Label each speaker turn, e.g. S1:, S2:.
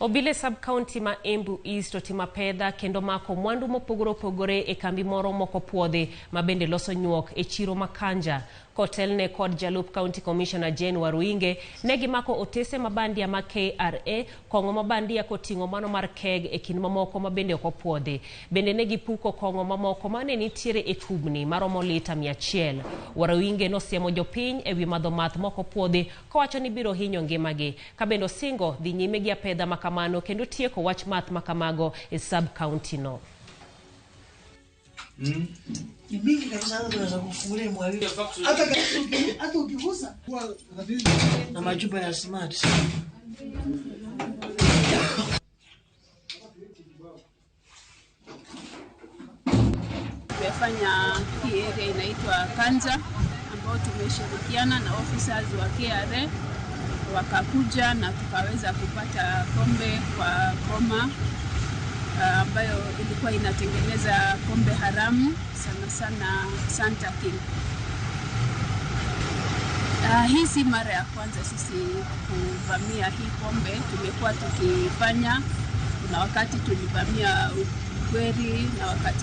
S1: Obile sub-county ma Embu East otimo apedha kendo mako mwandu mopogore opogore e kambi moro mokopuodhi ma bende loso nyuok e chiro ma Kanja. Kotelne kod jalup County Commissioner Jane Waruinge, ne gimako otese mabandia ma KRA, kong'o mabandia koting'o mano mar keg e kind mamoko ma bende ok opuodhi. Bende ne gipuko kong'o mamoko mane nitiere e kubni maromo lita 100. Waruinge nosiemo jopiny e wi madho math mok opuodhi kowacho ni biro hinyo ngimagi. Ka bende osingo dhi nyime gi apedha makamano kendo tieko wach math makamago e sub-county no.
S2: Ni mingi kabisa, hata tunaweza kufungulia mwalimu hata hata ukigusa na machupa ya smart.
S3: Tumefanya hii area inaitwa Kanja, ambao tumeshirikiana na officers wa KRA wakakuja na tukaweza kupata pombe kwa boma ambayo ilikuwa inatengeneza pombe haramu sana sana Santa King. Hii si mara ya kwanza sisi kuvamia hii pombe, tumekuwa tukifanya. Kuna wakati tulivamia Ugweri na wakati